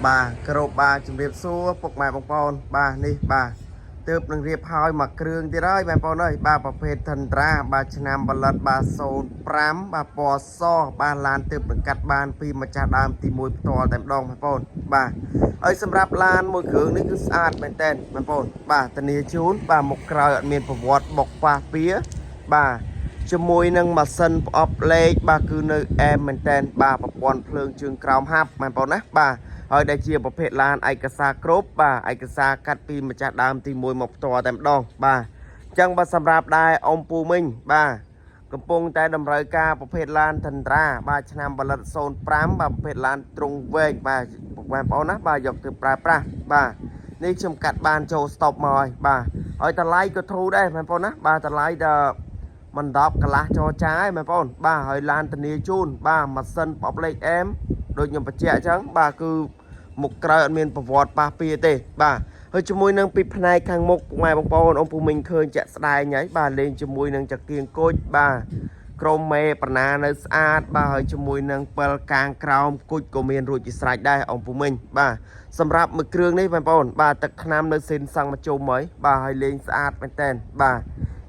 បាទគ្រប់បាទជំរាបសួរពុកម៉ែបងប្អូនបាទនេះបាទទើបនឹងរៀបហើយមួយគ្រឿងទៀតហើយបងប្អូនអើយបាទប្រភេទថន្ទ្រាបាទឆ្នាំផលិតបាទ05បាទពណ៌សបាទឡានទើបនឹងកាត់បានពីម្ចាស់ដើមទី1ផ្ទាល់តែម្ដងបងប្អូនបាទហើយសម្រាប់ឡានមួយគ្រឿងនេះគឺស្អាតមែនតើបងប្អូនបាទធានាជូនបាទមុខក្រោយអត់មានប្រវត្តិបុកប៉ះពៀបាទ ជាមួយនឹងម៉ាស៊ីនផ្អប់លេខបាទគឺនៅអែមមែនតែនបាទប្រព័ន្ធភ្លើងជើងក្រោមហាប់មែនបងណាបាទហើយដែលជាប្រភេទឡានឯកសារគ្រប់បាទឯកសារកាត់ពីម្ចាស់ដើមទី1មកផ្ទាល់តែម្ដងបាទអញ្ចឹងបាទសម្រាប់ដែរអ៊ំពូមីងបាទកំពុងតែតម្រូវការប្រភេទឡានថន្ទ្រាបាទឆ្នាំផលិត05បាទប្រភេទឡានទ្រុងវែងបាទបងប្អូនណាបាទយកទៅប្រើប្រាស់បាទនេះខ្ញុំកាត់បានចូលស្តុបមកហើយបាទហើយតម្លៃក៏ធូរដែរបងប្អូនណាបាទតម្លៃដល់ មិនដប់កន្លះចរចាឯងបងប្អូនបាទហើយឡានធានាជូនបាទម៉ាស៊ីនបបលេខអែមដូចខ្ញុំបញ្ជាក់អញ្ចឹងបាទគឺមុខក្រោយអត់មានប្រវត្តិប៉ះពៀទេបាទហើយជាមួយនឹងពីផ្នែកខាងមុខពុកម៉ែបងប្អូនអ៊ំពូមីងឃើញជាក់ស្ដែងហើយបាទលេងជាមួយនឹងចង្គៀងគុជបាទក្រុមមេប្រណានៅស្អាតបាទហើយជាមួយនឹងពិលកាងក្រោមគុជក៏មានរួចជាស្រេចដែរអ៊ំពូមីងបាទសម្រាប់មួយគ្រឿងនេះបងប្អូនបាទទឹកថ្នាំនៅស៊ីនសង់មកជុំហើយបាទហើយលេងស្អាតមែនតើបាទ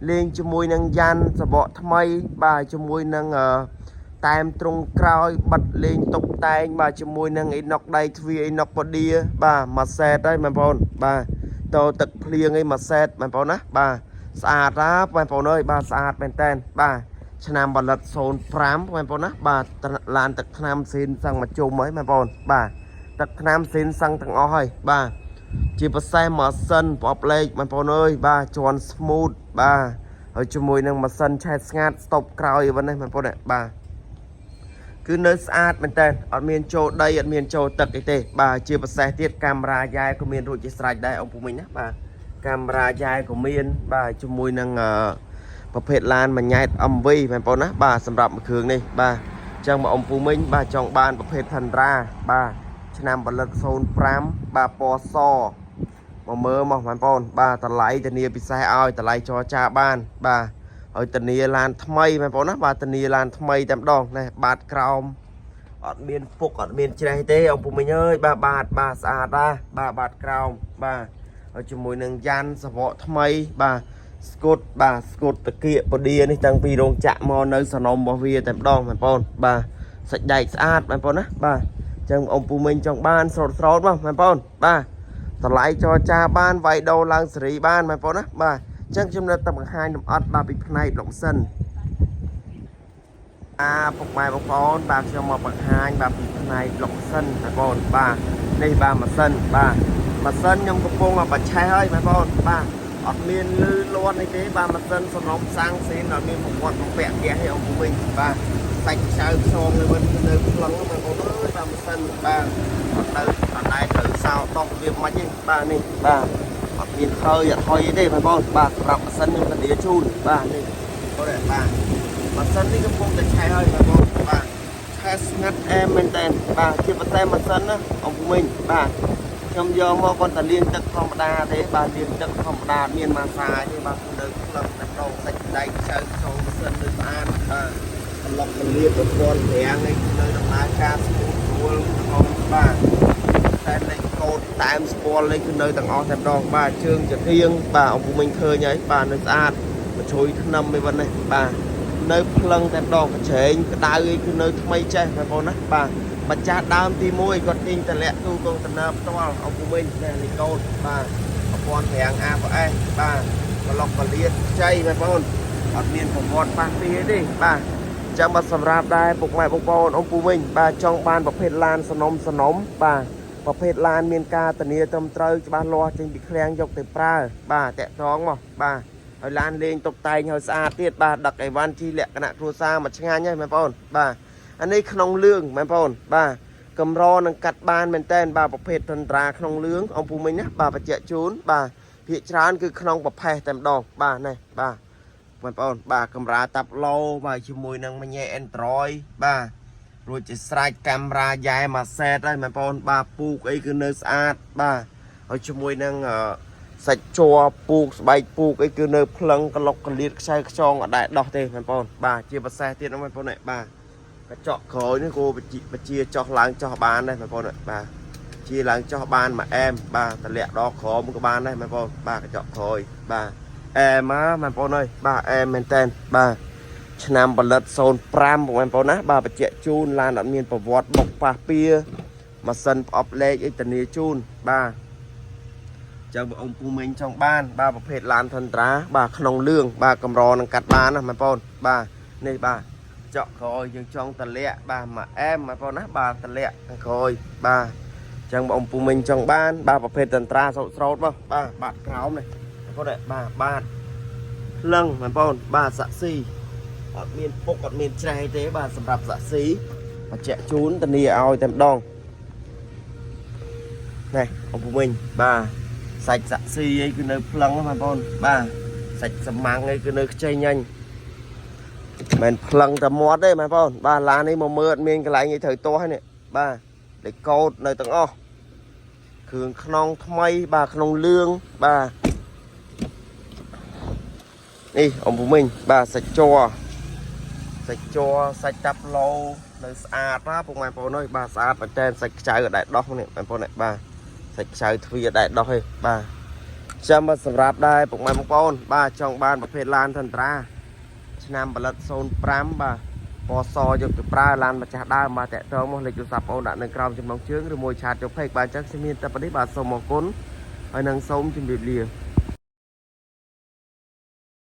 លេងជាមួយនឹងយ៉ាន់សបកថ្មីបាទជាមួយនឹងអឺតែមទ្រង់ក្រោយបិទលេងតុបតែងបាទជាមួយនឹងអ៊ីណុកដៃទ្វារអ៊ីណុកប៉ូឌាបាទមួយសែតហើយបងប្អូនបាទតទឹកភ្លៀងអីមួយសែតបងប្អូនណាបាទស្អាតណាបងប្អូនអើយបាទស្អាតមែនតើបាទឆ្នាំផលិត05បងប្អូនណាបាទឡានទឹកថ្នាំស៊ីនសឹងមកជុំហើយបងប្អូនបាទទឹកថ្នាំស៊ីនសឹងទាំងអស់ហើយបាទ ជាពិសេសម៉ាស៊ីនប្រអប់លេខបងប្អូនអើយបាទជន់ smooth បាទហើយជាមួយនឹងម៉ាស៊ីនឆែតស្ងាត់ស្តុបក្រោយហ្នឹងបងប្អូនបាទគឺនៅស្អាតមែនតើអត់មានចូលដីអត់មានចូលទឹកអីទេបាទជាពិសេសទៀតកាមេរ៉ាយ៉ែក៏មានរួចជាស្រេចដែរអង្គពូមីងណាបាទកាមេរ៉ាយ៉ែក៏មានបាទជាមួយនឹងអឺប្រភេទឡានមួយញ៉ែត MV បងប្អូនណាបាទសម្រាប់មួយគ្រឿងនេះបាទអញ្ចឹងមកអង្គពូមីងបាទចង់បានប្រភេទ Tundra បាទឆ្នាំផលិត05បាទពណ៌ស មកមើលមកបងប្អូនបាទតម្លៃធានាពិសេសឲ្យតម្លៃចរចាបានបាទឲ្យធានាឡានថ្មីបងប្អូនណាបាទធានាឡានថ្មីតែម្ដងនេះបាតក្រោមអត់មានពុកអត់មានច្រេះទេអង្គពុំមិញអើយបាទបាទបាទស្អាតណាបាទបាតក្រោមបាទហើយជាមួយនឹងយ៉ាន់សវកថ្មីបាទស្គុតបាទស្គុតតាគៀកពឌានេះតាំងពីរោងចក្រមកនៅសនំរបស់វាតែម្ដងបងប្អូនបាទសាច់ដែកស្អាតបងប្អូនណាបាទអញ្ចឹងអង្គពូមិញចង់បានស្រោតស្រោតមកបងប្អូនបាទ តម្លៃចរចាបានវាយដូរឡើងសេរីបានបងប្អូនណាបាទអញ្ចឹងខ្ញុំនៅតែបង្ហាញលម្អិតបាទពីផ្នែកប្លុកម៉ាស៊ីនអាពុកម៉ែបងប្អូនបាទខ្ញុំមកបង្ហាញបាទពីផ្នែកប្លុកម៉ាស៊ីនបងប្អូនបាទនេះបាទម៉ាស៊ីនបាទម៉ាស៊ីនខ្ញុំកំពុងបច្ឆេះហើយបងប្អូនបាទអត់មានលឺលាន់អីទេបាទម៉ាស៊ីនសំណុំសាំងស៊ីនអត់មានប្រវត្តិបំពាក់ហ្គាសទេអង្គវិញបាទសាច់ខ្ចៅខ្សងនៅវិញនៅផ្លឹងបងប្អូនអើយបាទម៉ាស៊ីនបាទអត់នៅអត់ដែរត្រូវសោដោះវាមិនទេបាទនេះបាទអត់មានហើយអត់ហុយទេបងប្អូនបាទសម្រាប់ម៉ាស៊ីនខ្ញុំធានាជូនបាទនេះបងប្អូនបាទម៉ាស៊ីននេះកំពុងតែឆេះហើយបងប្អូនបាទឆេះស្ងាត់អែមមែនតើបាទជាប៉ុន្តែម៉ាស៊ីនណាអង្គមិញបាទខ្ញុំយកមកគាត់តែលាងទឹកធម្មតាទេបាទលាងទឹកធម្មតាអត់មានម៉ាសាទេបាទគឺនៅក្លឹបតែដងសាច់ដែកខ្ចៅខ្សងម៉ាស៊ីននៅស្អាតបាទប្លុកពលាប្រព័ន្ធប្រាំងនេះគឺនៅដំណើរការស្មូតស្រួលបងបាទតែលេខកូដតាមស្គាល់នេះគឺនៅទាំងអស់តែម្ដងបាទជើងចង្គៀងបាទអង្គពូមិញឃើញហើយបាទនៅស្អាតបញ្ជ្រុយថ្នាំអីប៉ុណ្ណេះបាទនៅផ្លឹងតែម្ដងកញ្ច្រែងក្តៅអីគឺនៅថ្មីចេះបងប្អូនណាបាទម្ចាស់ដើមទី1គាត់ទាញតម្លាក់ទូកុងតឺន័រផ្ទាល់អង្គពូមិញនេះលេខកូដបាទប្រព័ន្ធប្រាំង ABS បាទប្លុកកលៀតខ្ចីបងប្អូនអត់មានប្រវត្តិប៉ះពីទេបាទចាំបាទសម្រាប់ដែរពុកម៉ែបងប្អូនអ៊ំពូវិញបាទចង់បានប្រភេទឡានសនំសនំបាទប្រភេទឡានមានការធានាត្រឹមត្រូវច្បាស់លាស់ចេញពីឃ្លាំងយកទៅប្រើបាទតាក់តងមកបាទហើយឡានលេងតុបតែងឲ្យស្អាតទៀតបាទដឹកអីវ៉ាន់ជីលក្ខណៈគ្រួសារមកឆ្ងាញ់ហើយបងប្អូនបាទអានេះក្នុងលឿងបងប្អូនបាទកម្រនឹងកាត់បានមែនតែនបាទប្រភេទតន្ត្រាក្នុងលឿងអង្គពូមិញណាបាទបញ្ជាក់ជូនបាទភាកច្រើនគឺក្នុងប្រផេះតែម្ដងបាទនេះបាទបងប្អូនបាទកម្រាតាប់ឡូបាទជាមួយនឹងមញ៉េ Android បាទរួចជាស្រេចកាមេរ៉ាយ៉ែមួយសែតហើយបងប្អូនបាទពូកអីគឺនៅស្អាតបាទហើយជាមួយនឹងសាច់ជ័រពូកស្បែកពូកអីគឺនៅផ្លឹងក្លុកកលៀតខ្ចៅខ្ចងអត់ដែរដោះទេបងប្អូនបាទជាពិសេសទៀតហ្នឹងបងប្អូនបាទ កញ្ចក់ក្រោយនេះគោបជាបជាចោះឡើងចោះបានដែរបងប្អូនបាទជា ជាឡើងចោះបានមួយអែមបាទតម្លាក់ដល់ក្រោមក៏បានដែរបងប្អូនបាទកញ្ចក់ក្រោយបាទអែមហ៎បងប្អូនអើយបាទអែមមែនតើបាទឆ្នាំផលិត05បងប្អូនណាបាទបញ្ជាក់ជូនឡានអត់មានប្រវត្តិបុកប៉ះពៀម៉ាស៊ីនផ្អប់លេខអីធានាជូនបាទចឹងបងអូនពូមីងចង់បាន បាទប្រភេទឡានថន្ត្រាបាទក្នុងលឿងបាទកម្រនឹងកាត់បានណាបងប្អូនបាទនេះបាទចក់ក្រោយយើងចង់តម្លាក់បាទមួយអែមបងប្អូនណាបាទតម្លាក់ខាងក្រោយបាទចឹងបងអូនពូមីងចង់បាន បាទប្រភេទតន្ត្រាស្រោតស្រោតមកបាទបាតក្រោមនេះបងប្អូនបាទបាទភ្លឹងបងប្អូនបាទសាក់ស៊ីអត់មានពុកអត់មានច្រេះទេបាទសម្រាប់សាក់ស៊ីបញ្ជាក់ជូនធានាឲ្យតែម្ដងនេះបងពូមីងបាទសាច់សាក់ស៊ីអីគឺនៅភ្លឹងបងប្អូនបាទសាច់សមាំងអីគឺនៅខ្ចីញញមិនភ្លឹងតែមាត់ទេបងប្អូនបាទឡាននេះមកមើលអត់មានកន្លែងអីត្រូវទាស់ទេនេះបាទលេខកូដនៅទាំងអស់គ្រឿងក្នុងថ្មីបាទក្នុងលឿងបាទនេះអំពូមីងបាទសាច់ជ័រសាច់ជ័រសាច់តាប់ឡូនៅស្អាតណាពុកម៉ែបងប្អូនអើយបាទស្អាតមែនតើសាច់ខ្ចៅអត់ដែលដោះនេះបងប្អូននេះបាទសាច់ខ្ចៅទ្វារដែលដោះទេបាទចាំមកសម្រាប់ដែរពុកម៉ែបងប្អូនបាទចង់បានប្រភេទឡានថន្ត្រាឆ្នាំផលិត05បាទពណ៌សយកទៅប្រើឡានម្ចាស់ដើមបាទតាក់ទងមកលេខទូរស័ព្ទបងប្អូនដាក់នៅក្រោមចំណងជើងឬមួយ chat ចូល page បាទអញ្ចឹងខ្ញុំមានតែប៉ុណ្នេះបាទសូមអរគុណហើយនឹងសូមជម្រាបលា។